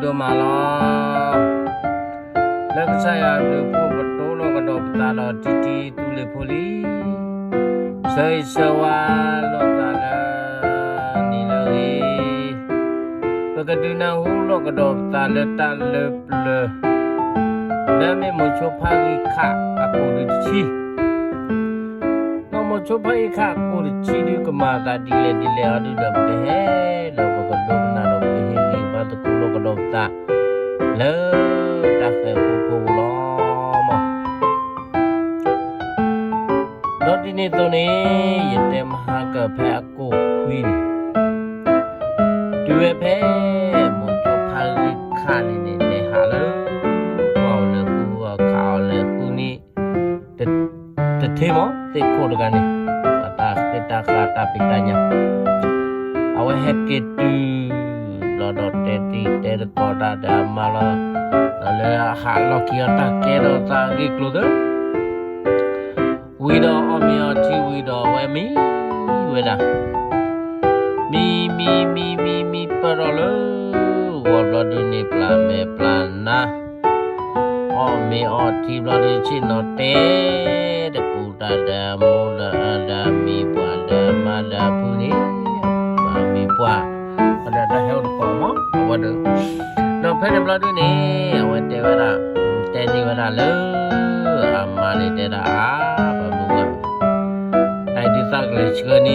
ဒိၣ်မးလီၤ. လၢကစၢ်ယွၤအဘျုးအဖှိၣ် ပတိၢ်လိာ်ကဒီးပသးဒီး ထံထံသူလ့ၤဖိလံ, ဆၢဂ့ၤဆၢဝါလိာ်သးလၢ နံၤလၢအဂ့ၤ, ပကဒုးနၢ်ဟူလိာ်ကဒီးပသးလၢတၢ်လၢပျၢၤ လၢမ့ၢ်မိၤဆိဖးဂံၢ်ခးအကိာ်ဒုတဆံ ဒီးမိၤဆိဖးဂံၢ်ခးအကိာ်တဆံဒု ကမၤသးဒ်လဲၣ်ဒ်လဲၣ်အီၤဒုဒီး ပကဟဲဒီး ပကဒိကနၣ်ဒီး ပကဟ့ၣ်ဂံၢ်ဘါသကိးလိာ်ကဒီးပသး လၢတၢ်ဃၤဖိဖိလီၤမး. ဒီးဒ်န့ၣ်အသိးန့ၣ် ယတဲမဟါကၢၢ်ဖဲအကိာ်ခွံန့ၣ် တုၤဝဲဖဲ မိၤဆိဖးဂံၢ်ခးန့ၣ်န့ၣ် လဲၤဟးလၢ ကွၢ်အီၤလဲၤဃု ခးအီၤလဲၤဃုန့ၣ် တထ့မး သ့ၣ်ခိၣ်တဂၤန့ၣ် အတၢ်ဃ့တၢ်ဃါတၢ်ဖံးတၢ်ညၣ် အဝဲဟဲက့ၤတုၤ ဘျီဒီးတဲတံၤတဲသကိးတၢ်ဒီးအမါလီၤ. ဒီးလၢအဟးလီၢ်ခံအီၤ တၢ်ကဲထီၣ်သးဂ့ၢ်ကျိၤသၢ ဝံၤဒီးအီၣ်မ့ၤအီထံဝံၤဒီး အဝဲမံဝဲဒၣ် မံမံမံမံမံပၢၢ်ထီၣ်လၢ ဂီၤဘျီဒုန့ၣ် ပျၢ်မဲာ်ပျၢ်နါ အီၣ်မ့ၤအီထံဘျီဒု ဆ့ၣ်နီၤတဲ တကူးတၢ်ဒီးအမိၢ်ဒီးအဒီးအမံၤပှၢ်ဒီးအမါဒီးအဖုန့ၣ် မံၤပှၢ် ဒီးတၢ်ဟဲအိၣ်တကိးမး အဝဲဒီး ဒီးဖဲန့ၣ်ဘျီဒုန့ၣ် အဝဲတဲဝဲဒၣ် တဲန့ၢ်ဝဲဒၣ်လၢ အမါန့ၣ်တဲဒၣ်အါ ပှၤမုၢ်ပှၢ် အဒုးသးကလဲၤဆှၢန့ၣ်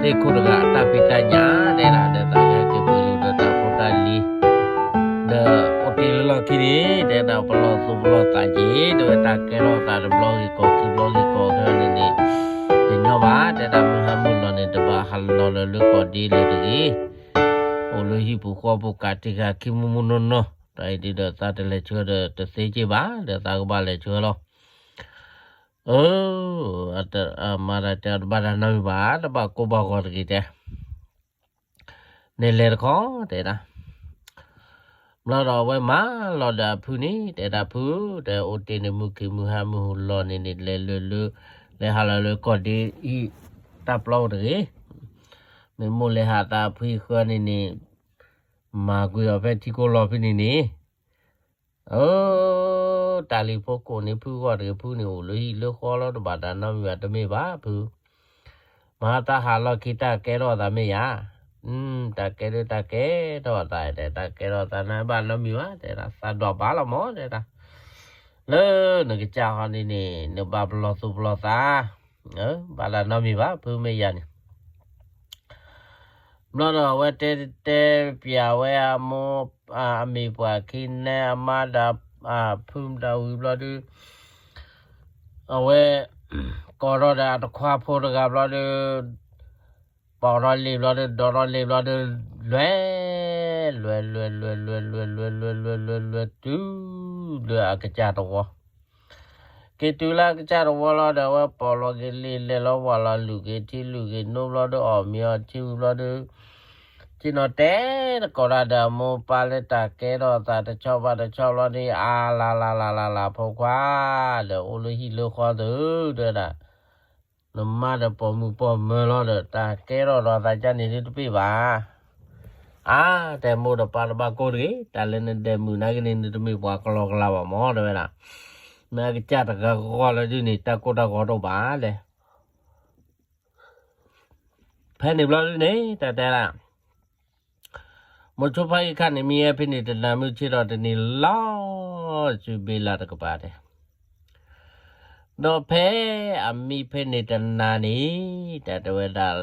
သ့ၣ်ခိၣ်တဂၤအတၢ်ဖံးတၢ်ညၣ် တဲဒၣ်ဒီးသးကဟဲက့ၤပှ့ၤလိာ်ဒီးတၢ်ဖိတၢ်လံၤ ဒီးအိၣ်တ့ၢ်လၢလီၢ်ခံန့ၣ် တဲဒၣ်ပလီၢ်သူၣ်ပလီၢ်သးက့ၤ တဲဝဲတၢ်ကဲထီၣ်သးတဘျီဂ့ၤကိးခံဘျီဂ့ၤကိးခဲန့ၣ်န့ၣ် တညီဘၣ် တဲဒၣ်မုၢ်ဟါမုၢ်လီၤန့ၣ် တဘၣ်ဟးလီၤလၢလၢကိးဒ့လၢတဂ့ၤ အိၣ်လၢဟံၣ်ပူၤဃီပူၤ ကးတံာ်ဃာ်ခံမူမူနီၢ်နီၢ် တၢ်အံၤဒုဒီးသးတလဲၤဆှၢဒီးတသ့က့ၤဘၣ် ဒီးသးကဘၣ်လဲၤဆှၢလီၤ အၢ အမါတၢ်တဲအီၤ တဘၣ်တၢ်နီတမံၤဘၣ် တဘၣ်ကိၢ်ဘၣ်ဂီၤတဂ့ၤတဲ န့ၣ်လဲၤတခီ တဲဒၣ် ဘျီဒီးအဝဲမၤလီၤဒီးအဖုန့ၣ် တဲဒၣ်ဖု တဲအိၣ်တ့ၢ်န့ၣ် မုၢ်ခံမုၢ်ဟါမုၢ်ဟူလီၤန့ၣ်န့ၣ် လဲၤလၢလၢ လဲၤဟးလီၤလၢကိးဒ့အံၤ တၢ်ပျီအိၣ်တဂ့ၤ မ့ၢ်မိၢ်လဲၤဟးသးဖုဃၢန့ၣ်န့ၣ် မၤကွံာ်အီၤဖဲထံကိၢ်လီၤဖဲန့ၣ်န့ၣ် အၢ တၢ်လံၤဖိကိးန့ၣ် ဖုဂီၢ်တဂ့ၤ ဖုန့ၣ်အိၣ်လၢဟံၣ်လၢဃီလီၤ တဘၣ်တၢ်နီတမံၤဘၣ် တမ့ၢ်ဘၣ်ဖု မၤတၢ်ဟးလီၢ်ခံတၢ်ကဲထီၣ်သးမ့ၢ်ယၤ တၢ်ကဲဒုတၢ်ကဲထီၣ်သးတဲ တၢ်ကဲထီၣ်သးန့ၣ်ဘၣ်နီတမံၤဘၣ် တဲဒၣ်သးဒွးဘၣ်လီၤမး တဲဒၣ် လၢနကစၢ်ဟီန့ၣ်န့ၣ် နဘၣ်ပလီၢ်သူၣ်ပလီၢ်သး ဘၣ်တၢ်နီတမံၤဘၣ် ဖုမ့ၢ်ယၤန့ၣ် ဘျီဒီးအဝဲတဲတဲပျးဝဲအမိၢ် အမံၤပှၢ်ခံနဲအမါဒီး အဖုမတၤဝံၤဘျီဒု အဝဲ ကိးထီၣ်ဒီးအတခွါဖိတဂၤဘျီဒု ပိာ်ထီၣ်လံာ်ဘျီဒု ဒိးထီၣ်လံာ်ဘျီဒု လွဲ လွဲ လွဲ လွဲ လွဲ လွဲ လွဲ လွဲ လွဲ လွဲ လွဲ တုၤ လၢအကစၢ်တဝီ က့ၤတုၤလၢအကစၢ်တဝီလီၤဒီး အဝဲပိာ်လီၤက့ၤလံာ် လဲၤလီၤဝၢ်လီၤ လူၤက့ၤထံလူၤက့ၤနိဘျီဒု အီၣ်မ့ၤအီထံဝံၤဘျီဒု ဆ့ၣ်နီၤတဲတကိးတၢ်ဒီးအမိၢ်ပၢ်လၢတၢ်ကဲထီၣ်သးတဆီဘၣ်တဆီဘျီဒု အါလါလါလါလါလါဖိခွါ ဒီးအိၣ်လၢဟံၣ်လၢဃီသု တဲဒၣ် နမါဒီးပိာ်မုၣ်ပိာ်မၢၤလီၤဒီး တၢ်ကဲထီၣ်ဒီးသးကါန့ၣ်ဒုတပ့ၢ်ဘၣ် အါ တဲမိၢ်ဒီးပၢ်တဘၣ်ကိၢ်တဂ့ၤ တၢ်လၢနဒဲးမုာ်နာ်က့န့ၣ် နတမ့ၢ်ပှၤကလီကလီဘၣ်မး တဲဝဲဒၣ် မ့ၢ်အကစၢ်တဂၤဂီၢ်လၢဒုန့ၣ် တၢ်ကိၢ်တၢ်ဂီၤတအိၣ်ဘၣ်လဲၣ် ဖဲန့ၣ်ဘျီဒုန့ၣ် တၢ်တဲဒၣ် မိၤဆိဖါအံၤခါန့ၣ် မံဝဲဖဲန့ၣ်တနၤ မုၢ်ဆ့ၣ်ထီၣ်တနံၤလီၤ စုဘ့လးတကပၤတဲ ဒီးဖဲအမံဖဲန့ၣ်တနၤန့ၣ် တၢ်တဲဝဲဒၣ်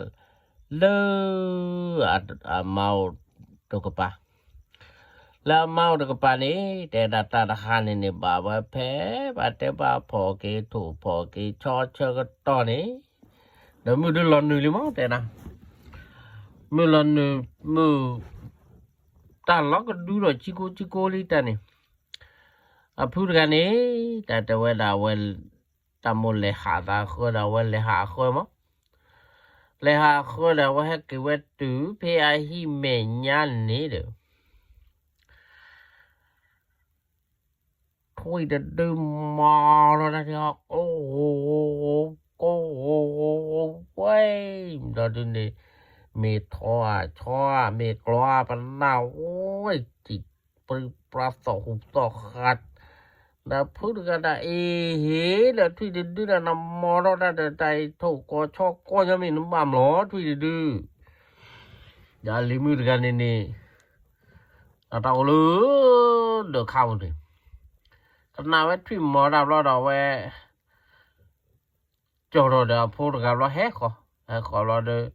လၢ အမါအိၣ်တကပၤ လၢအမါအိၣ်တကပၤန့ၣ် တဲဒၣ်တၢ်တဟါန့ၣ်န့ၣ် ဘၣ်ဝဲဖဲ ဘၣ်တဲဘၣ်ဖီၣ်က့ၤထိၣ်ဖီၣ်က့ၤဆီဆၢကတီၢ်န့ၣ် ဒီးမုၢ်ဒုလီၤနုာ်လံမး တဲဒၣ် မုၢ်လီၤနုာ် မုၢ် တၢ်လီၤကဒုဒီးဆံကိဆံကိလံတၢ်န့ၣ် အဖုတဂၤန့ၣ် တၢ်တဲဝဲဒၣ်အဝဲ တၢ်မိၣ်လဲၤဟးသးဃၢဒီး အဝဲလဲၤဟးအဃၢမး လဲၤဟးအဃၢဒီး အဝဲဟဲက့ၤဝဲတုၤဖဲအဟံၣ်မဲာ်ညါန့ၣ်ဒီး ထွံၣ်တဒုမၤလီၤတၢ်န့ၣ် ကိၢ် ကိၢ် ဝဲ ဒီးဒုန့ၣ် မ့ၢ်ထီဧါဆီဧါ မ့ၢ်ကျီဧါပနၢ်ဝဲ စံးပြံပြါသီၣ်ဟူးသီၣ်ဃာ် ဒီးဖုတဂၤတၢ်အ့ၣ်ဟ့ၣ် ဒီးထွံၣ်တဒုဒီး နမီထီၣ်တၢ်ဒီး တၢ်အံၤထိၣ်ကီၤဆီကီၢ်ညီမ့ၢ်နဘၣ်မျီထွံၣ်တဒု ဒီးလံၤမုၣ်တဂၤန့ၣ်န့ၣ် အတၢ်အိၣ်လၢ ဒၢးခါပူၤန့ၣ် ကနၣ်ဝဲထွံၣ်မီၤတၢ်ဘျီဒီးဝဲ ကၠီၣ်ထီၣ်ဒီးအဖိတဂၤဘျီဟဲဃီၤ, ဟဲဃီၤဘျီဒီး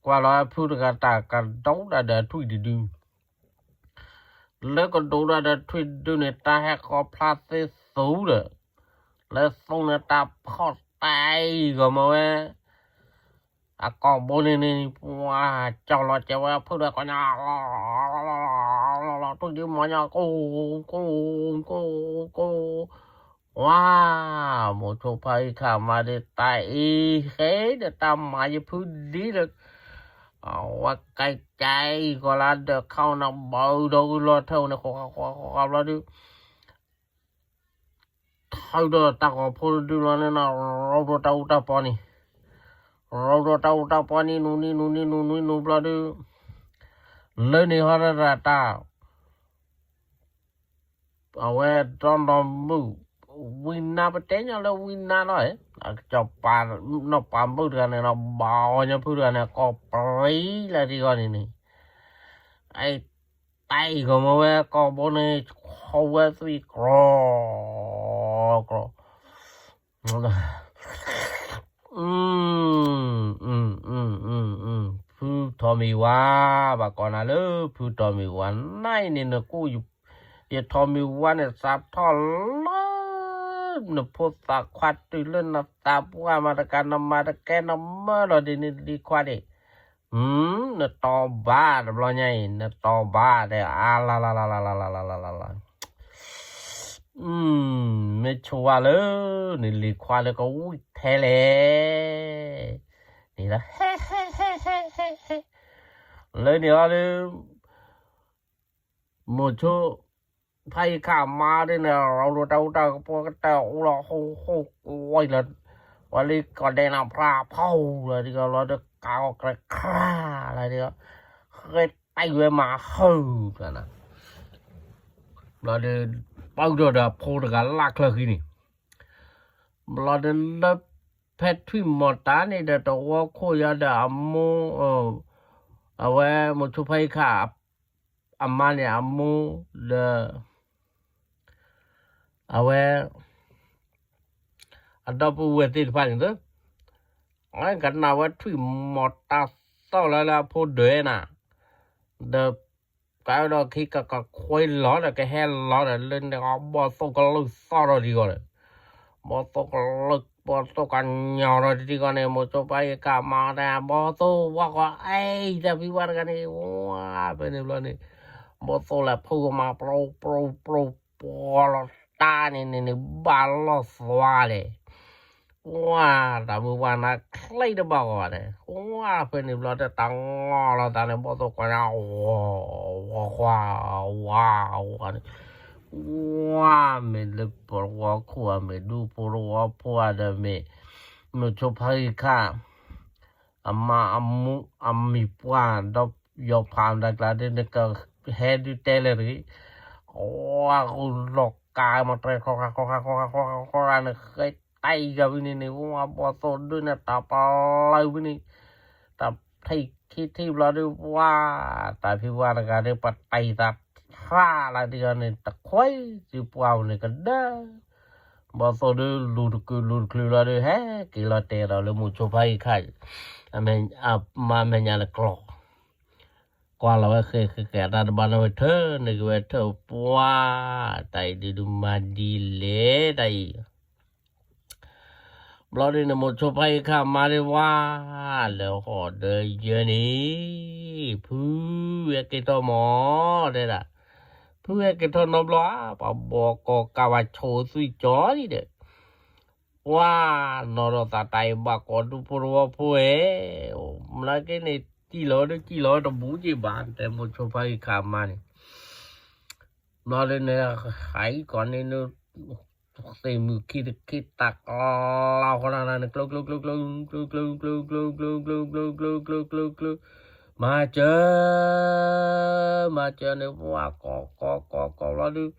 ကွၢ်လီၤဖုတဂၤတၢ်ကဒိးတၢ်ဒီးထွံၣ်တဒု လၢကဒိးတၢ်ဒီးထွံၣ်တဒုန့ၣ် တၢ်ဟဲဃီၤဖျါသ့သူဒီး လၢသူန့ၣ်တၢ်ဖီၣ်တၢ်အံၤဂီၢ်မ့ၢ်ဝဲ အကိာ်ဘိန့ၣ်န့ၣ် ပှၤကၠီၣ်လီၤကဲဝဲဖုဒီးကီၢ်ညါ လီၤလီၤလီၤလီၤလီၤ ထွံၣ်ဒုမီၤညါ ကိၢ်ကိၢ်ကိၢ်ကိၢ် ဝါ မိၤဆိဖါအံၤခါမါဒီး တၢ်အံၤဃဲဒီးတၢ်မၤယဖုဒ်ဒီး အဝဲကဲကဲအံၤကီးလၢဒၢးခါအီၤန့ၣ် ဘၣ်ဒီးဂုၢ်လီၤထၢၣ်အီၤန့ၣ် ဃီဃီဃီဃီဃီဘျီဒုး ထၢဒီးတၢ်ဂီၤဖိတဒုလီၤန့ၣ်နီၤ ရီဒီးတၢ်အူတၢ်ပီန့ၣ် ရီဒီးတၢ်အူတၢ်ပီန့ၣ် နူၤနံၤနူၤနံၤနူၤနံၤနူၤဘျီဒုး လၢန့ၣ်ဟီဒီးတၢ် အဝဲဒီနီၢ်မုၣ် ဝံနါ ပတဲညီလၢဝံနါလီၤ အကစီၤပၤနီၢ်ပၤမုၣ်တဂၤန့ၣ်နီၤ ဘၣ်အီၤညီဖုတဂၤန့ၣ် ကီၢ်ပြံလၢဒ်ဂီၢ်န့ၣ်န့ၣ် အတၢ်အံၤဂီၢ်မ့ၢ်ဝဲကိာ်ဘိန့ၣ် ခီဝဲသွံၣ်ကြီ ကြီ ဖုထီၣ်မံၤဝါ ဘၣ်ကိးနၤလၢဖုထီၣ်မံၤဝါ နၤအံၤန့ၣ် နကူၣ် ယထီၣ်မံၤဝါန့ၣ် သးထီၣ်လၢ နဖိသၣ်ခွါတုၤလၢနသးပှၢ်မၤတကး နမၤတကဲနမၢလီၤဒ်န့ၣ်လံၤခွါန့ၣ် နတီၤဘၣ်တဘျီညါအံၤ နတီၤဘၣ်ဒီး အါလါလါလါလါလါလါလါလါလါလါ မ့ၢ်ဆိဝါလၢ နလံၤခွါလၢကဝံၣ်ထဲလဲၣ် န့ၣ်လၢ ဟဲ ဟဲ ဟဲ ဟဲ ဟဲ ဟဲ လၢန့ၣ်အီၤလၢ မိၤဆိ ဖးယံၤခါမါဒ်န့ၣ် ရီဒီးတၢ်အူတၢ်ကပီၤကတၢၢ်အိၣ်လီၤ ဟိၣ်ဟိၣ်ဝံၤလီၤ ဝဲလံကီၢ်ဒဲးနၤ ဖြးဖီလီၤ ဒ်ကီးလီၤဒီး ကးအီၤကြဲးခရၣ်လီၤဒ် ဃဲတၢ်ဝဲမၤဟၢၣ် ဘျီဒီး ပၢၢ်ဒီးဒီးဖိတဂၤလၢ်ချၢဃံန့ၣ် ဘျီဒီးလၢ ဖဲထွံၣ်မီၤတၢ်န့ၣ်ဒီး တဝီခိၣ်ယါဒီးအမိၢ် အဝဲမိၤဆိဖးယံၤခါ အမါန့ၣ် အမိၢ်ဒီး အဝဲ အဒီပုၢ်ဝဲၢ်သ့ၣ်တဖၣ်န့ၣ် ကနၣ်ဝဲထွံၣ်မီၤတၢ်သီၣ်လၢလၢအဖိဒၢးနၤ ဒီး ကဒီးခံကကခွဲလီၤဒီးကဟဲလီၤဒီး လၢန့ၣ်အီၤ ဘီၣ်သိၣ်ကလုၢ်သီၣ်ထီၣ်ဒံးဂီၢ်ဒီး ဘီၣ်သိၣ်ကလုၢ် ဘီၣ်သိၣ်ကညီၤထီၣ်ဒံးဂီၢ်န့ၣ် မိၤဆိဖးယံၤခါမါတဲ ဘီၣ်သိၣ်ဝါဃီ အဲၣ် တၢ်ဖံဝါတဂၤန့ၣ် ဝါ ဖဲန့ၣ်ဘျီန့ၣ် ဘီၣ်သိၣ်လဲၤဖုကမၤ ပြူပြူပြူ ပှီၤလီၤတၢ်န့ၣ်န့ၣ်န့ၣ် ဘၣ်လီၢ်သွါလဲၣ် ကွၢ် တၢ်မုၢ်ဝါနါချ့တဘၣ်ဂီၤဘၣ်န့ၣ် ကွၢ် ဖဲန့ၣ်ဘျီတၢ်တၢ်ငီလီၤသးန့ၣ် ဘီၣ်သိၣ်ကွၢ်ညါ ဝီၤ ဝီၤ ဝါ ဝါ ဝါန့ၣ် ကွၢ် မ့ၢ်လၢပဝီခိၣ်ဧါ မ့ၢ်ဒူဖိတဝီဖိဧါဒီးမ့ၢ် မိၤဆိဖးယံၤခါ အမါအမူ အမံၤပှၢ် ဒီးယီၤဖးမတၤကျါဒ်န့ၣ် ကဟဲဒုးတဲလၢတဂ့ၤ အဝဲဃုလီၤကါမတြဲ ခီခါခီခါခီခါခီခါခီခါန့ၣ် ဃဲတၢ်အံၤဂၤဝံၤန့ၣ်န့ၣ် ဝဲဘီၣ်သိၣ်ဒုးန့ၣ် တၢ်ပလၢဝံၤန့ၣ် တၢ်ဖံးခံထံၣ်ဘျီဒုး ဝါ တၢ်ဖံးဝါတဂၤဒုး ပတံၤသးဖျါလၢဒ်ဂီၢ်န့ၣ် တခွဲးစုပှၢ်ပူၤန့ၣ်ကဒၢ ဘီၣ်သိၣ်ဒုးလူၤတကုာ်လူၤတချုးလီၤဒုး ဟဲက့ၤလီၤတဲာ်ဒီးလၢမိၤဆိဖးယံၤခါ အမါမဲာ်ညါတကျီၢ် ကွၢ်လီၤဝဲဃဲဃဲဃဲ တၢ်တဘၣ်န့ၣ်ဝဲထၢ န့ၢ်က့ၤဝဲထၢပှၢ် တၢ်အံၤဒုးဒုးမၤဒ်လဲၣ် တၢ်အံၤ ဘျီဒုးန့ၣ် မိၤဆိဖးယံၤခါမါဒုးဝါ လၢဟီၣ်ဒၢယၢန့ၣ် ဖုဟဲက့ၤထီၣ်မီၤ တဲဒၣ် ဖုဟဲက့ၤထီၣ်နီတဘျီဧါ ပှၤဘီကီၢ်ကးဝဲဆိးသွံၣ်ကၠီဒံးဒီး ကွၢ် နီၢ်ဒီးသးတၢ်အံၤဘၣ်ကိးဒူဖိတဝီဖိဧၢ, မနုၤက့န့ၣ် စံၣ်လီၤဝဲဒၣ်စံၣ်လီၤဝဲတဘူးက့ဘၣ် တဲမိၤဆိဖးယံၤခါမါန့ၣ်, ဘျီဒ်န့ၣ် ဟးအံၤကီးန့ၣ် သ့ၣ်မုၣ်ခံတခ့တၢ်ကျီဃီနၤန့ၣ် ကျိ ကျိ ကျိ ကျိ ကျိ ကျိ ကျိ ကျိ ကျိ ကျိ ကျိ ကျိ ကျိ ကျိ ကျိ ကျိ ကျိ ကျိ မၤစၢၤ, မၤစၢၤန့ၣ် ပှၤကိးကိးကိးကိးဘျီဒုး,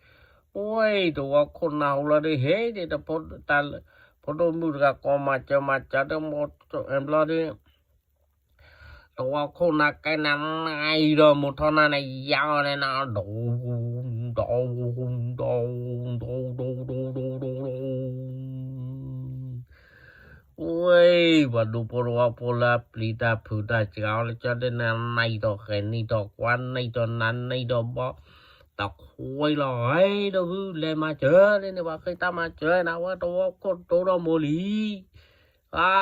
ဝဲတဝီခိၣ်နၢ်ဟူလီၤဒုး ဟဲဒ်တဖိ, ဖိဒိၣ်မုၣ်တဂၤကိးမၤစၢၤမၤစၢၤတမိၢ်ဘျီဒုး တဝီခိၣ်နၢ်ကဲနၤနအံၤဒီး မိၢ်ထီၣ်နၢ်န့ၣ် ယါအီၤန့ၣ်နၤ, ဒီး, ဒီး, ဒီး, ဒီး, ဒီး, ဒီး, ဒီး, ဝဲ, ပှၤဒူဖိတဝီဖိလၢအပျံၤတၢ်ဖုးတၢ်စှၤအီၤလၢကၠီဒ်န့ၣ် နံၤဒီးဃဲၤနံၤဒီးကွၢ်နံၤဒီးနါနံၤဒီးဘီ, တခွဲလီၤ ဟဲဒီးဖုလဲၤမၤစၢၤန့ၣ် ပှၤဃ့တၢ်မၤစၢၤနၤ ဝဲတဝီခိၣ်တိဒီးမိၢ်လံ အါ,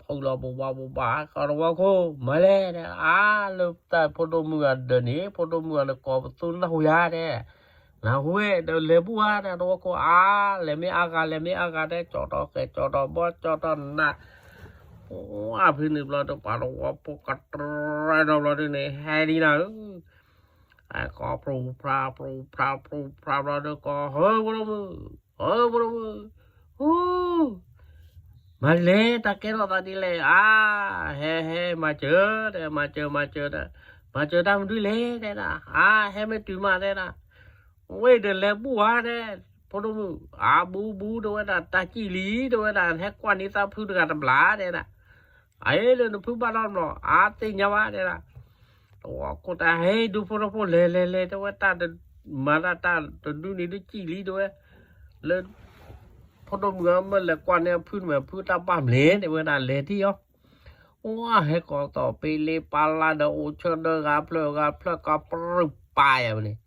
ဖုလီၤပဝါပဘၣ်ဃီတဝီခိၣ် မၤလဲၣ်, အါ, လၢတၢ်ဖိဒိၣ်မုၣ်အဒၢးန့ၣ် ဖိဒိၣ်မုၣ်အလၢကိးပသူနၢ်ဟူယၤဒဲး, နၢ်ဟူဝဲဒီးလဲၤဘူၣ်ဧါဒဲး တဝီခိၣ် အါ, လဲၤမ့ၢ်အါဂၤ လဲၤမ့ၢ်အါဂၤဒဲး ကၠီထီၣ်ဃဲၤ ကၠီထီၣ်ဘီ ကၠီထီၣ်နး, ပှၤဖဲန့ၣ်ဘျီဒီးပှၤတဝီဖိကတြဲဒီးဘျီဒုးန့ၣ် ဟဲဒ်နၤဧၢ အကိးပြူၤဖြါ ပြူၤဖြါ ပြူၤဖြါဘျီဒီးကိး ဟၢ ဖိဒိၣ်မုၣ်, ဟၢ ဖိဒိၣ်မုၣ်, ဟူ, မၤလဲၣ် တၢ်ကဲထီၣ်သးဒ်လဲၣ်, အါ, ဟဲ ဟဲ မၤစၢၤ တဲ မၤစၢၤ မၤစၢၤ တဲ, မၤစၢၤတၢ်မနုၤလဲၣ် တဲဒၣ်, အါ, ဟဲမ့ၢ်တုၤမး တဲဒၣ်, ဝဲဒီးလဲၤဘူၣ်ဧါ တဲ, ဖိဒိၣ်မုၣ်, အါ ဘူ ဘူ တဲဝဲဒၣ် တၢ်စံၣ်လံ တဲဝဲဒၣ် ဟဲကွၢ်န့ၢ်သးဖုတဂၤတဘျီ တဲဒၣ် အ့ လၢနဖုဘၣ်ထီၣ်တဘျီ အါ သ့ၣ်ညါဘၣ် တဲဒၣ်, တဝီခိၣ်တၢ်ဟဲဒူဖိထီၣ်ဖိ လဲၤ လဲၤ လဲၤ တဲဝဲတၢ် မၤတၢ်တၢ်တဒုန့ၣ်ဒုးစံၣ်လံ တဲဝဲ, လၢ ဖိဒိၣ်မုၣ်အမၢလဲၤကွၢ်န့ၢ်အဖုတမဲာ် ဖုတၢ်ဘၣ်မလဲၣ် တဲဝဲဒၣ် လဲၤထံၣ်အီၤ, ဝါ ဟဲကိးသီၣ်ပ့ၤလ့ပာ်လၢဒီးအိၣ်ဆၢဒီးဂၤဖျၢၣ်ဂၤဖျၢၣ်ကပြုၢ်ပာ်ယၤဝဲန့ၣ်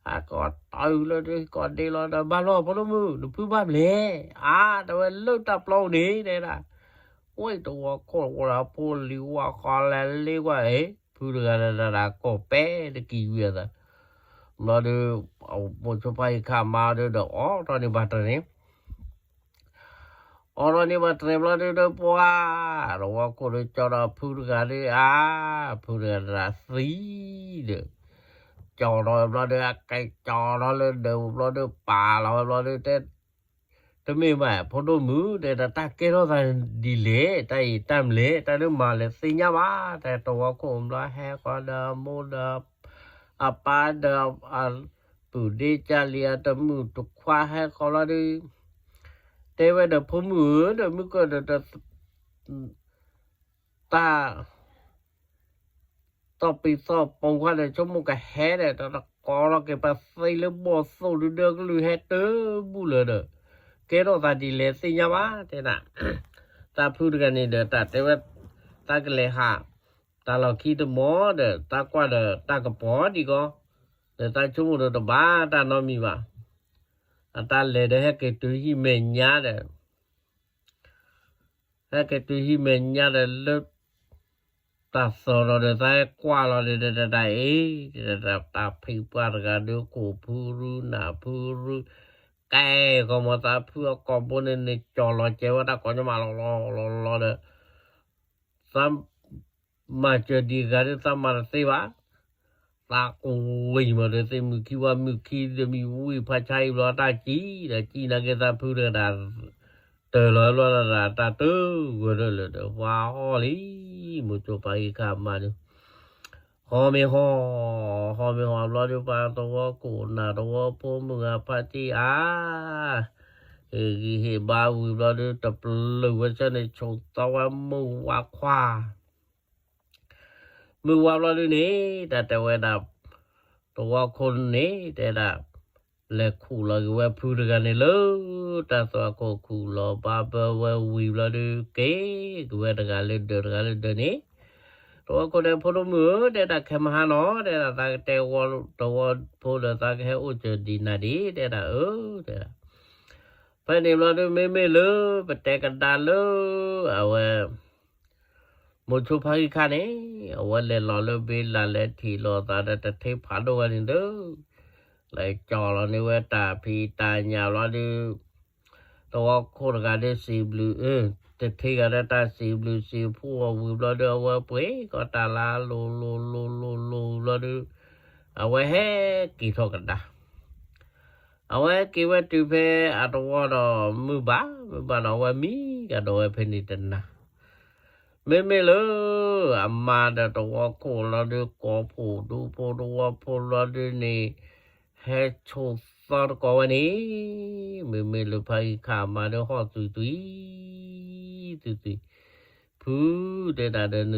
အကိးတၢ်အုးလၢဒုးကိးဒ့လီၤဒီး ဘၣ်လီၤ ဖိဒိၣ်မုၣ် နဖုဘၣ်မလဲၣ်, အါ တဲဝဲလၢတၢ်ပျီန့ၣ် တဲဒၣ်, ဝဲတဝီခိၣ်ဝဲဒၣ်ဖိလံၤဝါဃီလဲၤလ့ကွၢ် အ့ ဖုတဂၤဒၣ်ဒၣ်ကိးပဲတကံၢ်ဝံၤအသး, ဘျီဒီး မိၤဆိဖါအံၤခါမါဒီး ဒီးအိးထီၣ်န့ၢ်ဘၣ်တြဲၤန့ၣ် အိးထီၣ်န့ၢ်ဘၣ်တြဲၤဘျီဒီး ဒီးပှၤ တဝီခိၣ်ဒီးကၠီဒီးဖုတဂၤဒီး အါ ဖုတဂၤဒၣ်သံဒီး ကၠီဒီးဘျီဒီး အကဲကၠီဒီးလၢဒၢးဘျီဒီး ပာ်လီၤဝဲဘျီဒီး တဲ တမ့ၢ်ဘၣ် ဖိဒိၣ်မုၣ် တဲဒၣ် တၢ်ကဲထီၣ်သးဒ်လဲၣ် တၢ်အံၤတၢ်မလဲၣ် တၢ်ဒုးမၤလဲၣ်သ့ၣ်ညါဘၣ် တဲတဝီခိၣ်ဘျီ ဟဲဃီဒီးအမိၢ်ဒီး အပၢ်ဒီး အပုၢ်ဒ့ကၢ်လံၤ အတမုၣ်တခွါ ဟဲဃီလီၤဒီး တဲဝဲဒီး ဖိမုၣ်ဧၢ ဒီးမုၢ်ကၢၢ်ဒီး တၢ် သီၣ်ပံၤသီၣ်ပူၤခါဒီး ဆိကမိၣ်ကဟဲဒီး တကိးလီၤက့ၤ ပသ့လၢဘီၣ်သိၣ်ဒုး ဒီကလုာ်ဟဲတဘူၣ်လၢၤဒီး ကဲထီၣ်သးဒ်လဲၣ်သ့ၣ်ညါဘၣ် တဲဒၣ်, သးဖုတဂၤန့ၣ်ဒီး တၢ်တဲဝဲ သးကလဲၤဟး တၢ်လီၢ်ခံတမီၤဒီး သးကွၢ်ဒီးတၢ်ကပီၤဒံးကီး, ဒီးသးဆိကမိၣ်ဒီးတဘၣ်တၢ်နီတမံၤဘၣ်, အတၢ်လဲၤဒီးဟဲက့ၤတုၤဟံၣ်မဲာ်ညါဒီး ဟဲက့ၤတုၤဟံၣ်မဲာ်ညါဒီးလၢ တၢ်သီၣ်ဒီး သးဟဲကွၢ်လီၤဒီး တၢ်အ့ၣ် တၢ်ဖံးပှၢ်တဂၤဒီး ကိးဖုရူနၢ်ဖုရူ ကဲ ကီၢ်မီၤသးဖုအကိာ်ဘိန့ၣ်န့ၣ် ကၠီၣ်လီၤကဲဝဲတၢ်ကိးညီမးလီၤလီၤလီၤလီၤဒီး သး မၤစၢၤဒံးဂၤဒီး သးမၤတသ့ဘၣ်, သးကဝံၤမးဒီး သ့ၣ်မုၢ်ခံဝါမုၢ်ခံဒီး မံၤဝံၣ်ဖးဆါအံၤဘျီ တၢ်ကံၣ်ဒီး ကံၣ်နာ်က့သးဖုတဂၤဒၣ် တၢၢ်လီၤဘျီဒီး တၢ်တဂၢၢ်ဒီးလၢာ်ဒီး ပှၤဟီၣ်လံ, မိၤစိဖါဟံၣ်ခါမါဒုး ဟီၣ်မ့ၢ်ဟီၣ်, ဟီၣ်မ့ၢ်ဟီၣ်ဘျီဒီး ပှၤသဝီခိၣ်နၢ်သဝီဖိမုၢ်ဂၤဖါတံၢ်အါ, ဟ့ၣ်ဂံၢ်ဟ့ၣ်ဘါဝံၤဘျီဒီး တပျုာ်ဝဲဆၢန့ၣ် ဆိးသီဝဲမုၢ်ဝါခွါ မုၢ်ဝါဘျီဒုန့ၣ် တၢ်တဲဝဲဒၣ် သဝီခိၣ်န့ၣ် တဲဒၣ် လဲၤခူၣ်လီၤက့ၤဝဲဖုတဂၤန့ၣ်လၢ တၢ်သဝီခိၣ်ခူၣ်လီၤဘၣ်ဘၢဝဲဝံၤဘျီဒု က့ၤက့ၤဝဲတဂၤလၢဒၢး တဂၤလၢဒၢးန့ၣ် သဝီခိၣ်တဲ ဖိဒိၣ်မုၣ်ဧၢ တဲဒၣ် ခဲမဟါနီၤ တဲဒၣ် သးကတဲဝဲသဝီဖိဒီး သးကဟဲအိၣ်စၢၤဒံးနၤဒံး တဲဒၣ် အၢ တဲဒၣ် ဖဲန့ၣ်ဘျီဒု မ့မ့ၢ်လၢပတဲကဒါလၢ အဝဲ မိၤဆိဖါဟံၣ်ခါန့ၣ် အဝဲလဲၤလီၤလၢဘ့လး လဲၤထံၣ်လိာ်သးဒီးတထ့ဖးဒိၣ်ဝဲန့ၣ်ဒီး လဲၤကၠီၣ်လီၤန့ၢ်ဝဲတၢ်ဖံးတၢ်ညၣ်ဘျီဒု သဝီခိၣ်တဂၤဒု စံးဘျုး အၢ တထ့ဂၤဒီးတၢ်စံးဘျုးစံးဖှိၣ်အီၤဝံၤဘျီဒု အဝဲပှ့ၤကီးတၢ်လၢလိၤလိၤလိၤလိၤလိၤဘျီဒု အဝဲဟဲက့ၤထီၣ်ကဒါ အဝဲက့ၤဝဲတုၤဖဲအသဝီဒီး မုၢ်ဘၣ် မုၢ်ဘၣ်ဒီး အဝဲမံကဒီးဝဲဖဲန့ၣ်တနၤ မ့မ့ၢ်လၢ အမါဒီးတဝီခိၣ်လီၤဒုး ကိးဖှိၣ်ဒူဖိတဝီဖိလီၤဒုးန့ၣ် ဟဲဆိၣ်သီတကိးဝဲန့ၣ်, မ့မ့ၢ်လၢဖါဂံၢ်ခါအမါဒီးဟီၣ်သွံၣ်သွံၣ်, သွံၣ်သွံၣ်, ဖုတဲဒၣ်ဒီးန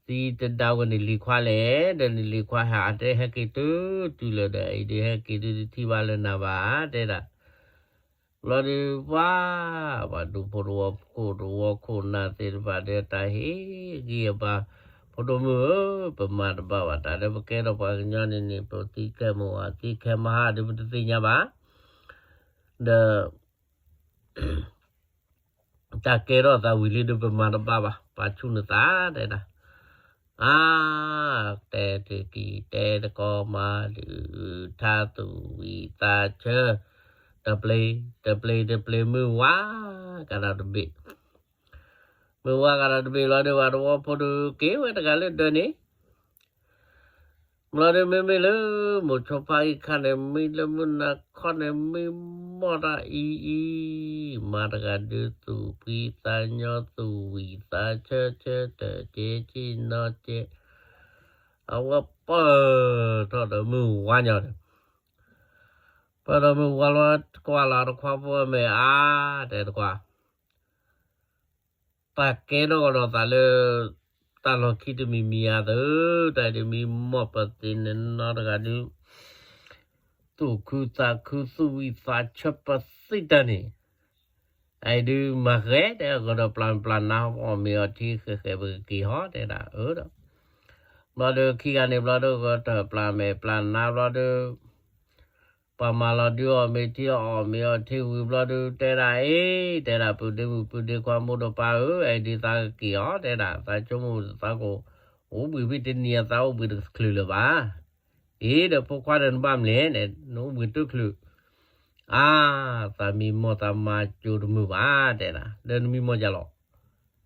သံတဒါဝဲန့ၣ်လံၤခွါလဲၣ်, ဒီးနလံၤခွါဟးအတဲဟဲက့ၤတုၤ တုၤလၢၤဒီး အံၤဒုးဟဲက့ၤဒုးတထံၣ်ဘၣ်လၢနၤဘၣ် တဲဒၣ် လီၤဒုးပှၤ, ပှၤဒူဖိတဝီခိၣ်တဝီခိၣ်နၢ်သ့ၣ်တဖၣ်ဒီး တၢ်ဟ့ၣ်ဂံၢ်အဘါ, ဖိဒိၣ်မုၣ်ဧၢ, ပမၤတဘၣ်ဘၣ် တၢ်ဒီးပကဲထီၣ်ပှၤကညီန့ၣ်န့ၣ် ပသံခဲမုၢ်ဟါ သံခဲမုၢ်ဟါဒီးပတသ့ၣ်ညါဘၣ်, ဒီး တၢ်ကဲထီၣ်သးဝံၤလံဒီးပမၤတဘၣ်ဘၣ် ပာ်ဆူၣ်နသး တဲဒၣ်, အါ, တဲတကံၢ်တဲတကီမး ဒုးထါသူၣ်ဝံၣ်သးဆၢ, တပျ့ၤ တပျ့ၤ တပျ့ၤ မုၢ်ဝါကဒီးတဘ့ၣ်, မုၢ်ဝါကဒီးတဘ့ၣ်လီၤဒီး ပှၤတဝီဖိဒီးက့ၤဝဲတဂၤလၢဒၢးန့ၣ် ဘျီဒီးမ့မ့ၢ်လၢ မိၤဆိဖါဂံၢ်ခါန့ၣ် မံလၢမုၢ်နၤခီန့ၣ် မံမီၢ်တၢ်အံၤအံၤ, မါတဂၤဒုးသူၣ်ဖှံသးညီ သူၣ်ဝံၣ်သးဆၢ ဆၢတၢၢ်ကဲဆ့ၣ်နီၤကဲ, အဝဲပၢၢ်ထီၣ်ဒီးမုၢ်ဝါညီဒီး, ပၢၢ်ဒီးမုၢ်ဝါလီၤ ကွၢ်လီၤတခွါဖိအမဲာ်အါ, တဲတခွါ တၢ်ကဲထီၣ်ကဒီးသးလၢ တၢ်လီၢ်ခံတမံၤမံၤဧါသၢ, တၢ်ဒုးမံမီၢ်ပသ့ၣ်န့ၣ်နီတဂၤဒုး, သူၣ်ခုသးခုသူၣ်ဝံၣ်သးဆၢပသ့ၣ်တၢ်န့ၣ်, အအံၤဒုးမၤဃဲတဲကဒီးပျၢ်ပျၢ်နါအီၣ်မ့ၤအီထံဃဲးဃဲးပကက့ၤဟီတဲဒၣ်အၢဒီး, ဘျီဒီးခံဂၤန့ၣ်ဘျီဒီးကတၢၢ်ပျၢ်မဲာ်ပျၢ်နါဘျီဒီး ပှၤမၤလီၤဒုးအီၣ်မ့ၤထံအီၣ်မ့ၤအီထံဝံၤဘျီဒုး တဲဒၣ်အ့, တဲဒၣ်ပုၢ်ဒ့မုၣ်ပုၢ်ဒ့ခွါမိၢ်ဒီးပၢ်ဧၢ, အဲၣ်ဒုးသးကက့ၤအီၤ တဲဒၣ် သးဆိကမိၣ်သးကအိၣ်ဘှံးဖဲတနံၤအသးအိၣ်ဘှံးတချုးလၢၤဘၣ်. အ့ဒီးဖိခွါဒီးနဘၣ်မလဲၣ်န့ၣ် နအိၣ်ဘှံးတချုး, အါ, သးမံမီၢ်သးမါကၠိတမုာ်ဘၣ် တဲဒၣ် ဒီးနမံမီၢ်ယၤလီၤ.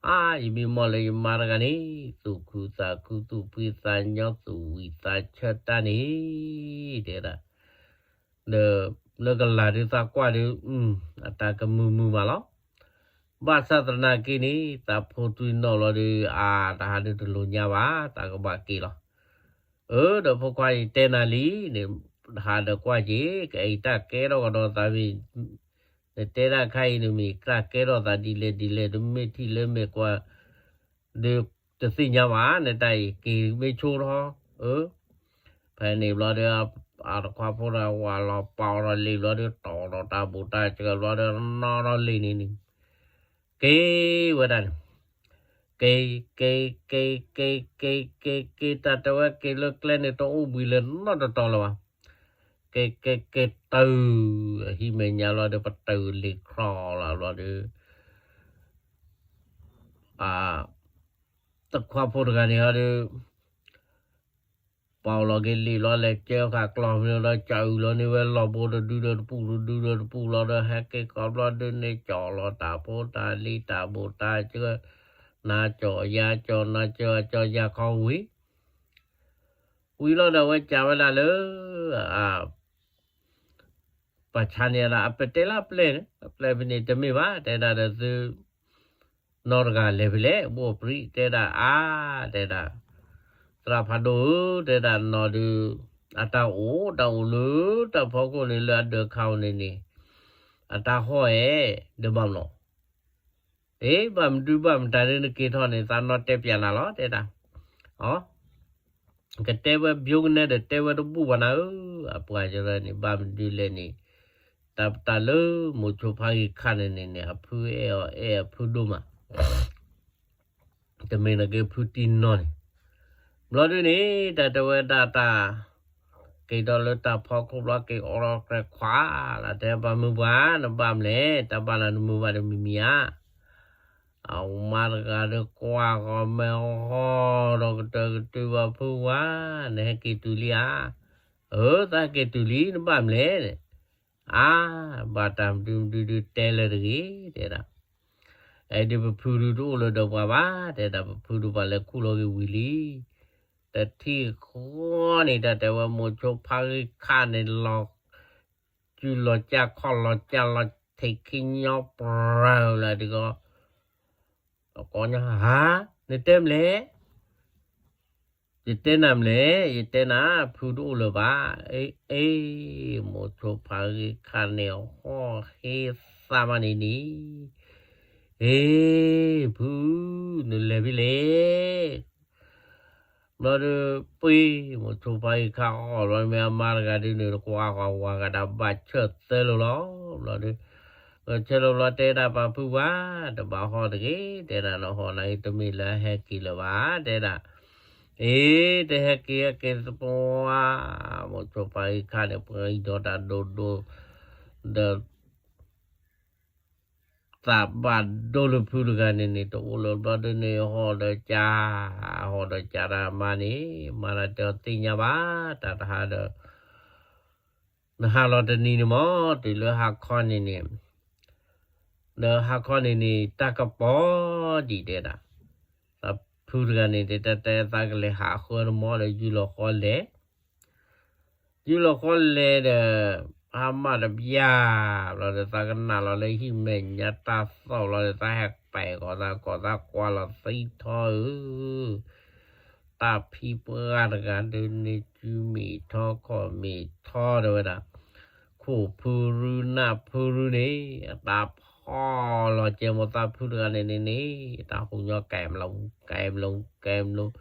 အါ, ယမံမီၢ်လၢယမါတဂၤန့ၣ် သူၣ်ခုသးခုသူၣ်ဖှံသးညီသူၣ်ဝံၣ်သးဆၢတၢ်န့ၣ် တဲဒၣ်, ဒီးလၢကလၤဒုးသးကွၢ်ဒုး အတၢ်ကမုာ်မုာ်မးလီၤ. ဘၣ်ဆၣ်သနာ်က့န့ၣ် သးဖိသွံၣ်နီၣ်လီၤဒီး အါ, တဟးဒုးတလိၣ်ညါဘၣ် သးကဘၣ်က့ၤလီၤ. အၢ, ဒီးဖိခွါအံၤတဲနၤလံန့ၣ်, ဟးဒီးကွၢ်က့ၤ ကအံၤတၢ်ကဲထီၣ်ကဒီးသးမ့ၢ်, နတဲဒၣ်ခါအံၤန့ၣ်မ့ၢ်တၢ်ကဲထီၣ်သးဒ်လဲၣ်ဒ်လဲၣ် တမ့ၢ်ထံၣ်လၢမဲာ်ကွၢ် ဒီးတသ့ၣ်ညါဘၣ် နတၢ်အံၤက့ၤမ့ၢ်ဆိထီၣ်, အၢ, ဖဲန့ၣ်ဘျီဒီး အတခွါဖိဒီးဝၤလီၤပာ်အီၤဒီးလံာ်ဘျီဒီး တီၢ်ဒီးတၢ်ဘူးတၢ်စၢၤဘျီဒီး နီၣ်ထီၣ်လံာ်န့ၣ်န့ၣ် က့ၤဝဲဒၣ်န့ၣ်, က့ၤ, က့ၤ, က့ၤ, က့ၤ, က့ၤ, က့ၤ, က့ၤ, က့ၤ, တၢ်တဲဝဲက့ၤလၢကျဲန့ၣ် တအိၣ်ဘှံးလၢၤနီတတီၤလၢၤဘၣ်. က့ၤ, က့ၤ, က့ၤတုၤ, အဟံၣ်မဲာ်ညါလီၤဒီး ပတုာ်လံာ်ချီလီၤဘျီဒီး အ, တခွါဖိတဂၤန့ၣ်ဟီဒီး ပာ်လီၤက့ၤလံာ်လီၤ လဲၤကၢဃာ်ကျီၢ်မ့ၢ်လီၤဒီး ကၠးအုးလီၤန့ၢ်ဝဲလီၢ်ဘိတဒုဒီးတပူၤတဒုဒီးတပူၤလီၤဒီး ဟဲက့ၤကီးဘျီဒုန့ၣ် ကၠီၣ်လီၤတၢ်ဖိတၢ်လံၤတၢ်ဘိးတၢ်စၢၤ, နၤကၠီၣ်ယၤကၠီၣ် နၤကၠီၣ်ကၠီၣ်ယၤခီဝံၤ, ဝံၤလီၤဒီးအဝဲကးဝဲဒၣ်လၢ အ ပှၤဆါန့ၣ်ဒၣ် အပတဲလၢအပျဲၢ်န့ၣ် အပျဲၢ်ဖဲန့ၣ်တမ့ၢ်ဘၣ် တဲဒၣ်ဒီးသု နီၢ်တဂၤလဲၤဖဲလဲၣ် ဘိၣ်ပြံ တဲဒၣ်အါ တဲဒၣ် သရၣ်ဖးဒိၣ်ဧၢ တဲဒၣ်နီၢ်ဒုး အတၢ်အိၣ် တၢ်အိၣ်လၢတၢ်ဖီခိၣ်န့ၣ် လၢအဒၢးခါအိၣ်န့ၣ်န့ၣ် အတၢ်ဟီၣ်အဲၣ် ဒီးဘၣ်မနီၤ အ့ ဘၣ်မနုၤဘၣ်မတၤဒ်နက့ၤထီၣ်န့ၣ် သးနီၢ်တဲပျးနၤလီၤ တဲဒၣ် အ ကတဲဝဲဘျိကနဲဒီးတဲဝဲတဘူၣ်ဘၣ်နၤဧၢ, အပှၤကရၢန့ၣ် ဘၣ်မနုၤလဲၣ်န့ၣ် တၢ်ပတၢ်လၢမိၤဆိဖါဂ့ၤခါန့ၣ်န့ၣ်န့ၣ် အဖုအဲၣ်အီၤအဲၣ်အဖုဒိၣ်မး တမ့ၢ်နက့ၤဖုတံၢ်နီၢ်န့ၣ် ဘျီဒုန့ၣ် တၢ်တဲဝဲဒၣ်တၢ် က့ၤဒီးလၢတၢ်ဖီခိၣ်ဘျီက့ၤအိးထီၣ်ကြဲးခွါ လၢတဲပှၤမုၢ်ပှၢ် နဘၣ်မလဲၣ် တၢ်ဘၣ်နၤနမုာ်ဘၣ်ဒီးမံၤမံၤဧါ အမါတဂၤဒီးကွၢ်ဃီၤမဲာ်ဟီၣ်ဒီးကတၢၢ်ကတုၤဘၣ်ဖုဝါ နဟဲက့ၤတုၤလံဧါ အၢ သးဟဲက့ၤတုၤလံ နဘၣ်မလဲၣ် အါ ဘၣ်တၢ်မနုၤမနုၤဒုးတဲလၢၤတဂ့ၤ တဲဒၣ် အဲဒုးပဖုဒုးတအိၣ်လၢၤဒီးပှၤဘၣ် တဲဒၣ်ပဖုဒုးပှၤလဲၤခူၣ်လီၤက့ၤဝံၤလံ တထံၣ်ဃီန့ၣ် တၢ်တဲဝဲမိၤဆိဖါဂ့ၤခါန့ၣ် လီၤစုလီၤကၢ်ခီၣ်လီၤကၢ်လီၤထံးခံညီပြၢလၢဒုးကီး ကိးညီ ဟါ နတဲမလဲၣ် ယတဲနၤမလဲၣ်, ယတဲနၤ ဖုတအိၣ်လၢၤဘၣ်. အ့ အ့, မိၤဆိဖါဂ့ၢ်ခါန့ၣ် ဟီၣ်ဟ့သးမးန့ၣ်န့ၣ်, အ့ ဖု, နလဲၤဖဲလဲၣ်. ဘျီဒီး ပှ့ၤ မိၤဆိဖါဂ့ၢ်ခါအီၣ်ဘျီ မ့ၢ်အမါတဂၤဒုန့ၣ် တကွၢ်ဃီဝၤဂၤဒၣ်ဘၣ်ဆၢၣ်သၢလိာ်လီၤ. ဘျီဒီး ဆၢလိာ်ဘျီတဲဒၣ်ပှၤဖုဝါ, တဘၣ်ဟီၣ်တဂ့ၤ, တဲဒၣ်နဟီၣ်နၤဂ့ၤ တမ့ၢ်လၢဟဲက့ၤလၢၤဘၣ်, တဲဒၣ် အ့ တဟဲက့ၤဟဲက့ၤသပှၢ်, မိၤဆိဖါဂ့ၢ်ခါန့ၣ် ပှၤအံၤဒီးတၢ်ဒိၣ်ဒိၣ်, ဒီး သးဘၣ်ဒိလၢဖုတဂၤန့ၣ်န့ၣ် တအိၣ်လၢၤဘျီဒုန့ၣ် ဟီၣ်ဒီးကၢ, ဟီၣ်ဒီးကၢတၢ်မါန့ၣ် မါတၢ်တဲအီၤသ့ၣ်ညါဘၣ်, တၢ်တဟါဒီး နဟးလီၤတနံၤန့ၣ်မး တုၤလၢဟါခီန့ၣ်န့ၣ်, ဒီးဟါခီန့ၣ်န့ၣ် တၢ်ကပီၤဒံးတဲဒၣ်, သးဖုတဂၤန့ၣ် တဲတဲတဲသးကလဲၤဟးဃၢတမီၢ်ဒီး ယူၢ်လီၤဃီလဲၤ ယူၢ်လီၤဃီလဲၤဒီး ဟါမၢ်တဘျီ, ဘျီဒီးသးကနၣ်လီၤလၢဟံၣ်မဲာ်ညါတၢ်သီၣ်ဘျီဒီး သးဟဲပဲာ်ကီၤသးကီၤသးကွၢ်လီၤသံထီဧၢ, တၢ်ဖံပှၢ်တဂၤဒုန့ၣ် စုမ့ၢ်ထီခီၣ်မ့ၢ်ထီတဲဝဲဒၣ်, ခိၣ်ဖုရူနၢ်ဖုရူန့ၣ် အတၢ်ဖီၣ်လီၤကဲမိၢ်သးဖုတဂၤန့ၣ်န့ၣ်န့ၣ် တၢ်ဟူညီကဲမလိၤ ကဲမလိၤ ကဲမလိၤ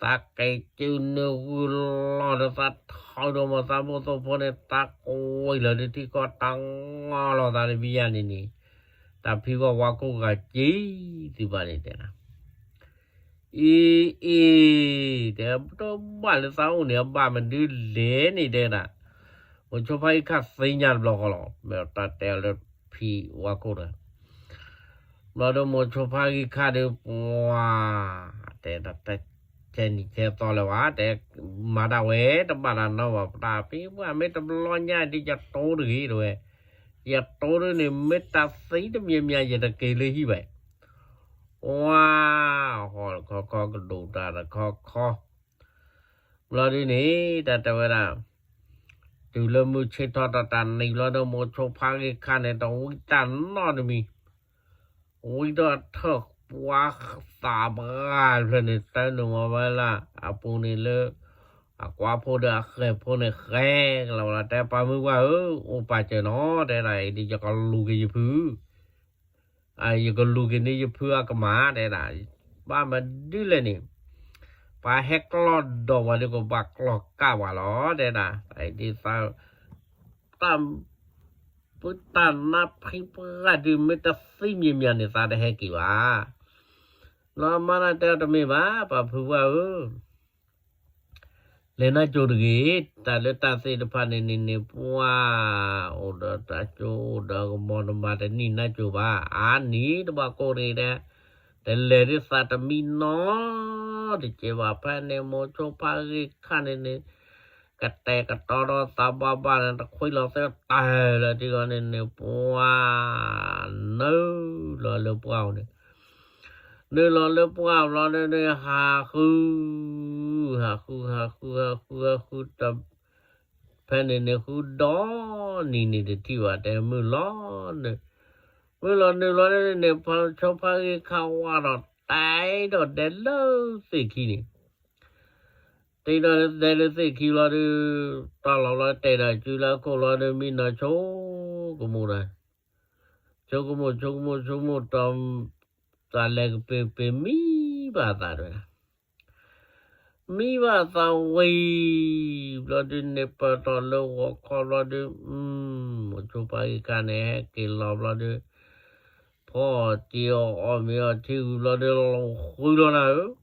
သးကဲစုနုာ်ဂုာ်လီၤဒီးသးထီဒီးမိၢ်သးဘိၣ်သိဖိန့ၣ် သးကွံာ်လီၤဒုထံကီၢ်တၢ်ငီလီၤသးတဘံယၤန့ၣ်န့ၣ်, တၢ်ဖံဝဲဝါကိၢ်ဂၤက့ၤသုဘၣ်န့ၣ်တဲဒၣ်, အံၤအံၤ, တဲတဘၣ်လၢသးအိၣ်န့ၣ် အဘၣ်မနုၤလဲၣ်န့ၣ်တဲဒၣ်, မိၤဆိဖါဂ့ၢ်ခါသ့ၣ်ညါတဘျီဃီလီၤ မ့ၢ်တၢ်တဲအီၤလၢဖံဝါကိၢ်တဂၤ ဘျီဒီးမိၤဆိဖါဂ့ၢ်ခါဒီးပှၤ, တဲဒၣ်တၢ် ဆဲနံၤဆဲသီလၢၤဘၣ်, တဲမၤဒၣ်ဝဲတဘၣ်တၢ်နီဘၣ် ပတၢ်ဖံပှၢ်မ့ၢ်တဘျီညါဒ်ယတိဒ်ဂ့ၤတဲဝဲ, ယတိဒ်န့ၣ် မ့ၢ်တၢ်သံတမံၤမံၤ ယတက့ၤလၢဟံၣ်ဘၣ်, ပှၤ, ဟီၣ်တခီခီကဒိၣ်တၢ်တခီခီ ဘျီဒုန့ၣ် တၢ်တဲဝဲဒၣ်, တုၤလၢမုၢ်ဆ့ၣ်ထီၣ်တၢ်တနံၤဘျီဒီး မိၤဆိဖါဂ့ၢ်ခါန့ၣ် တဝံတၢ်နီတမံၤ, ဝံဒီးထၢၣ်ပှၤသးပှၢ်တဖျၢၣ်န့ၣ် တၢ်နုာ်မၤဝဲလၢအပူၤန့ၣ်လၢ အကွၢ်ဖိဒီးအဃဲၤဖိန့ၣ် ဃဲၤကလီၤဝဲလီၤ တဲပှၤမုၢ်ပှၢ်ဧၢ, အိၣ်ပာ်စၢၤနီၤ တဲဒၣ်အံၤဒ်ယကလူၤက့ၤယဖု ယကလူၤက့ၤန့ၢ်ယဖုအကမၢ် တဲဒၣ်, ဘၣ်မနုၤလဲၣ်န့ၣ်, ပှၤဟဲကျီဒီးပှၤဒီးကဘၣ်ကျီကၢ်ပှၤလီၤ တဲဒၣ်, ဒ်သိး တၢ် ပုၢ်တၢ်နါဖံပှၢ်ဒုးမ့ၢ်တသံမံၤမံၤန့ၣ် သးတဟဲက့ၤဘၣ်, လီၤမါနတဲအီၤတမ့ၢ်ဘၣ် ပှၤဖုပှၢ်ဧၢ လဲၤနါစိၤတဂ့ၤ, တၢ်လၢတၢ်သ့ၣ်တဖၣ်န့ၣ်န့ၣ်န့ၣ် ပှၤအိၣ်ဒီးတၢ်စိအိၣ်ဒီးကမီၤတမၤတနံၣ်နါစိၤဘၣ်, အါနံၤတဘၣ်ကိၢ်တဂ့ၤဒဲး, တလဲၤဒ်သးတမံနီတစဲးဘၣ်, ဖဲန့ၣ်မိၤဆိဖါဂ့ၢ်ခါန့ၣ်န့ၣ် ကတဲာ်ကတီၤဒီးသးဘၣ်ဘၣ်န့ၣ် တခွံလီၤသ့တၢ်လၢာ်ဒ်ဂီၤန့ၣ်န့ၣ် ပှၤ နုာ်လီၤလၢပှၢ်အအိၣ်န့ၣ် နုာ်လီၤလၢပှၢ်ဘျီန့ၣ်န့ၣ် ဟးဃု ဟးဃု ဟးဃု ဟးဃု ဟးဃု တ ဖဲန့ၣ်န့ၣ် ဃုဒီနံၤန့ၣ်တထံၣ်ဘၣ် တဲမုၢ်လီၤနုာ်, မုၢ်လီၤနုာ်ဘျီန့ၣ်န့ၣ် ဖါဆိဖါဂ့ၢ်ခါဝါဒီး တဲဒီးဒဲလၢသ့ၣ်ခံန့ၣ် တဲဒီးဒဲလၢသ့ၣ်ခံဘျီဒီး တီၢ်လီၤဘျီတဲဒီးစုလၢအခိၣ်ဘျီဒီး မံနီၤဆိကမိၣ်ဒီး ဆိကမိၣ် ဆိကမိၣ် ဆိကမိၣ်တီၤ တၢ်လဲၤကပ့ၤပ့ၤမံဘၣ်သးတဝဲဒၣ်, မံဘၣ်သးဝံၤဘျီဒုးန့ၣ် ပၢၢ်ထီၣ်လၢဂီၤခီဘျီဒုး မိၤဆိဖါဂ့ၢ်ခါန့ၣ် ဟဲက့ၤလီၤဘျီဒုး ဖီၣ်တ့ၢ်အီၤအီၣ်မ့ၤအီထံဝံၤဘျီဒုး လီၤဃုလီၤနၤ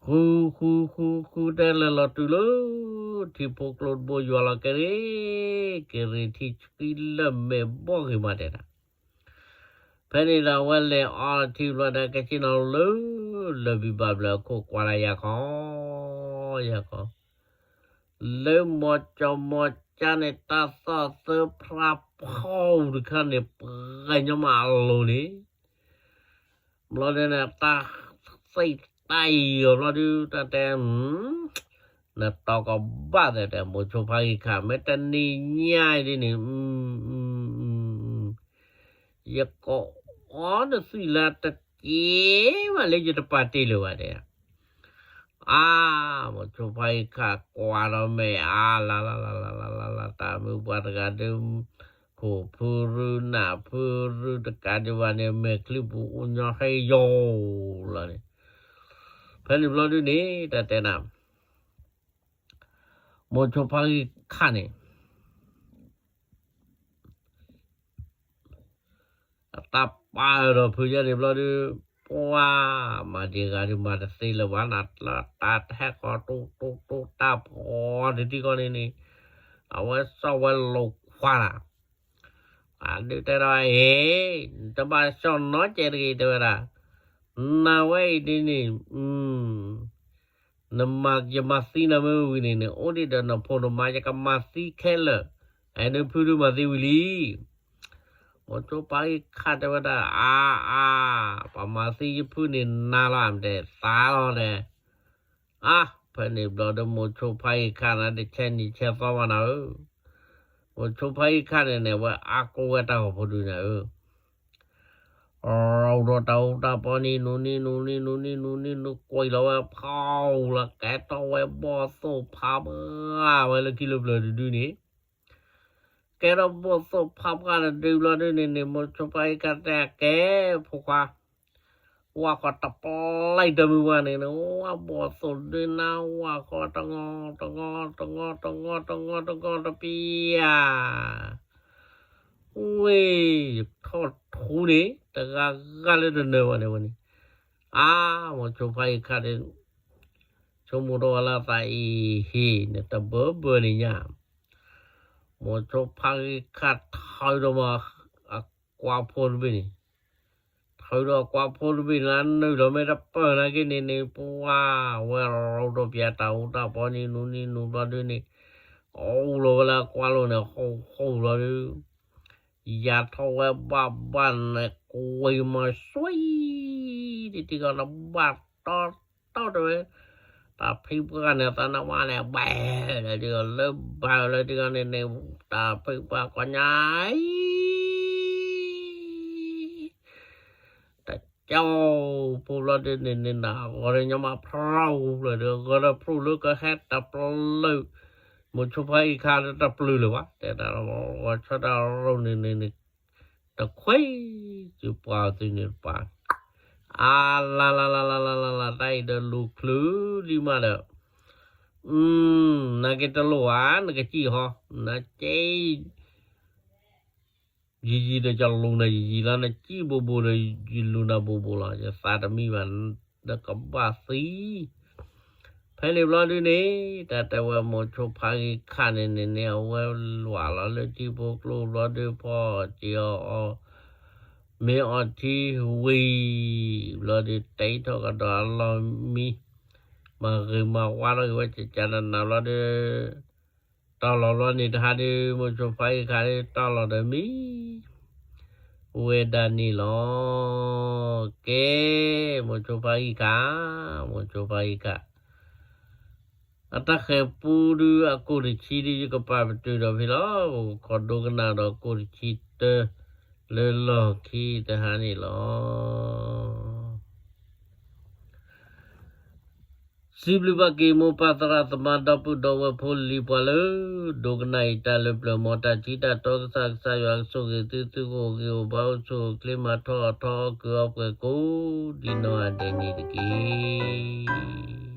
ဧၢ ဃု ဃု ဃု ဃု တဲလဲၤလီၤတုၤလၢ ထံဖိကျိတဘိယွၤလီၤက့ၤရ့ၣ် က့ၤရ့ၣ်ထံဆှံလၢမဲာ်ဘီၣ်ဂ့ၤမးတဲဒၣ်, ဖဲန့ၣ်ဒီးအဝဲလဲၤအီထံဘျီဒီး ကဆ့ၣ်နီၤလၢ လၢၢ်ဘံၣ်ဘၣ်ဘျၢၣ်အခိၣ်ကွၢ်လၢယၤခီ ယၤခီ လၢမီၤကၠီမီၤကၠါန့ၣ် တၢ်သီၣ်သၢဖျါဖီတခါန့ၣ် ပှဲၤညီမးအလိၤန့ၣ် ဘျီဒုးန့ၣ် တၢ်သ့ၣ်တၢ်အံၤအီၤဘျီဒုး တၢ်တဲ နတီကဘၣ်သဲးတဲ မိၤဆိဖါဂ့ၢ်ခါ မ့ၢ်တနံၤညါအံၤဒ်န့ၣ် ယကအီနသွံၣ်လၢတက့ၢ်ဘၣ်လၢယတပာ်တ့ၢ်လၢၤဘၣ်တဲ, အါ, မိၤဆိဖါအံၤခးကွၢ်ဒီးမဲာ်အါ လါလါလါလါလါလါလါ တၢ်မုၢ်ပှၢ်တဂၤဒုး ခိၣ်ဖုရူနၢ်ဖုရူတကးဒံးဘၣ်န့ၣ် မဲာ်ချံပူၤအိၣ်ညီဟဲယိာ်လီၤန့ၣ်, ဖဲန့ၣ်ဘျီဒုးန့ၣ် တၢ်တဲနၤ မိၤဆိဖါဂံၢ်ခါန့ၣ် အတၢ်ပာ်ဒီးဖုယဲန့ၣ်ဘျီဒုး, ပှၤမၤဒံးဂၤဒုးမၤတသ့လၢၤဘၣ်နၤ, တၢ်တဟဲဃီတိတိတိတၢ်ဖီတထံဃီန့ၣ်န့ၣ်, အဝဲစီၣ်ဝဲလိာ်ခွါနၤ, အဒုးတဲဒီး အ့, နတဘၣ်စီၣ်နီတစဲးတဂ့ၤ တဲဝဲဒၣ်, နၤဝဲအံၤဒ်န့ၣ် နမၤယမၤသံနၤမ့ၢ်ဝံၤန့ၣ်န့ၣ် အိၣ်ဒံးဒီးနဖိနမါ ယကမၤသံခဲလၢာ်, အဲန့ၣ်ဖုဒုးမၤသံဝံၤလံ. မိၤဆိဖါဂံၢ်ခါတဲဝဲဒၣ် အါအါ, ပှၤမၤသံယဖုန့ၣ်နၤလီၤ မတဲသးလီၤန့ၣ်, အါ, ဖဲန့ၣ်ဘျီဒီးမိၤဆိဖါဂံၢ်ခါန့ၣ် တဆဲးနံၤဆဲးသီမးနၤဧၢ, မိၤဆိဖါဂံၢ်ခါန့ၣ်န့ၣ် အဝဲအါကိးဝဲတၢ်ဂီၤဖိဒုးနၤဧၢ အိၣ်ဒီးတၢ်အူတၢ်ပီနံၤ နူၤနံၤ နူၤနံၤ နူၤနံၤ နူၤနံၤ နူၤကွံာ်လီၤဝဲဖီလီၤ ကဲထီၣ်ဝဲဘီၣ်သိၣ်ဖးပှၢ်ဝဲလၢခံလၢပျၢၤတဒုန့ၣ်, ကဲထီၣ်ဘီၣ်သိၣ်ဖးပှၢ်တဒုဘျီဒုန့ၣ်န့ၣ် မိၤဆိဖါဂံၢ်ခါတဲကဲ ဖိခွါ ဝၢ်ဃီတပျဲၢ်တမုၢ်ဝဲန့ၣ်န့ၣ် ဝၢ်ဘီၣ်သိၣ်ဒုနၤ ဝၢ်ဃီတငီ တငီ တငီ တငီ တငီ တငီ တပျၢ် ဝ့ၢ် ထီၣ်ထူန့ၣ် တဂၤဂၤလၢတနၢၤဝဲန့ၣ်ဝဲန့ၣ်, အါ မိၤဆိဖါဂံၢ်ခါန့ၣ် ဆိကမိၣ်ထီၣ်ဝဲလၢသးအံၤဟ့ၣ်န့ၣ် တဘၢဘၢန့ၣ်ညါ, မိၤဆိဖါဂံၢ်ခါထီဒီးမး အကွၢ်ဖိတဘ့ၣ်န့ၣ် ထီဒီးအကွၢ်ဖိတဘ့ၣ်န့ၣ် နုာ်လီၤမ့ၢ်တပၢၢ်နာ်က့န့ၣ်န့ၣ် ပှၤဝဲရိဒီးပျၢၤတၢ်အူတၢ်ပီနံၤ နူၤနံၤနူၤဘျီဒုန့ၣ် အိၣ်လီၤဝဲလၢအကွၢ်လိၤန့ၣ် ဃိဃိဘျီဒု ယၤထီၣ်ဝဲဘၣ်ဘၣ်န့ၣ် ကွံာ်မၤစွံ တထံၣ်ကီးတဘၣ်တီတီတဲဝဲ တၢ်ဖံးပှၢ်န့ၣ် သးနဝါန့ၣ် ဘၣ်လၢတံၢ်ကီး လၢဘၣ်လၢတံၢ်ကီးန့ၣ်န့ၣ် တၢ်ဖံးပှၢ်ကွၢ်ညါအံၤ တကၠီဖိဘျီဒုန့ၣ်န့ၣ် ဂီၤဒီးညီမးဖျိဖျိဒီး ဂီၤဒီးဖျိလၢကဟဲတပျုာ် မိၤဆိဖါဂံၢ်ခါတပျုာ်လၢၤဘၣ် တဲတၢ်လီၤ ဂီၤဆီတၢ်ရိၣ်န့ၣ်န့ၣ်န့ၣ် တခွဲ စုပှၤသုန့ၣ်တပၤ အါလါလါလါလါလါလါလါ တၢ်အံၤဒီးလူၤချုးလံမးဒီး နာ်က့တလိၣ်ဧါ နကစံၣ်ဟီ နက့ ယံာ်ယံာ်ဒီးယလူၤနၤယံာ်ယံာ်လီၤ နစံၣ်ဘိးဘိးဒီးယလူၤနၤဘိးဘိးလီၤ ယသးတမံဘၣ် ဒီးကဘၣ်သံ ဖဲန့ၣ်ဘျီဒုန့ၣ် တၢ်တဲဝဲမိၤဆိဖါဂံၢ်ခါန့ၣ်န့ၣ်န့ၣ် အဝဲလွးလီၤလၢထံဖိကျိဘျီဒု ဖီအီၣ်စံာ်အီၣ်အီ မ့ၢ်အီထံဝံၤ ဘျီဒု တဲထီၣ်ကဒီးအလီၢ်မံ မၤဂ့ၤမၤဝါထီၣ်က့ၤဝဲ ကကနနၤဘျီဒု တီၢ်လီၤဘျီန့ၣ် တဟါဒု မိၤဆိဖါဂံၢ်ခါဒု တီၢ်လီၤဒီးမံ ဝဲဒၣ်န့ၣ်လီၤ. ကဲ မိၤဆိဖါဂံၢ်ခါ မိၤဆိဖါဂံၢ်ခါ အတၢ်ဃဲၤပူဒု အကိၣ်တဆံဒု ယကပာ်ပတုာ်ဒီးဖဲလီၤ. ပကခိးဒိကနၣ်ဒီးကိၣ်တဆံတၢ လၢလီၢ်ခံတဟါန့ၣ်လီၤ. စံးဘျုးဘၣ်က့ၤမိၢ်ပၢ်သရၣ်သမါ ဒီပုၢ်ဒီဝဲၢ်ဖိလံၤပှၤလၢ ဒိကနၣ်အံၤတၢ်လၢပျၢၤ မ်တၢ်ထံတၢ်တီကစၢ် ကစၢ်ယွၤကဆိၣ်ဂ့ၤသု သုကအိၣ်ဂံၢ်အိၣ်ဘါ အိၣ်ဆူၣ်အိၣ်ချ့ မၤထီၣ်အထီအီၣ် ကုၢ်အီၣ်ပှဲၤကိး ဒ်နီၢ်ဂၤဒဲးန့ၣ်တက့ၢ်.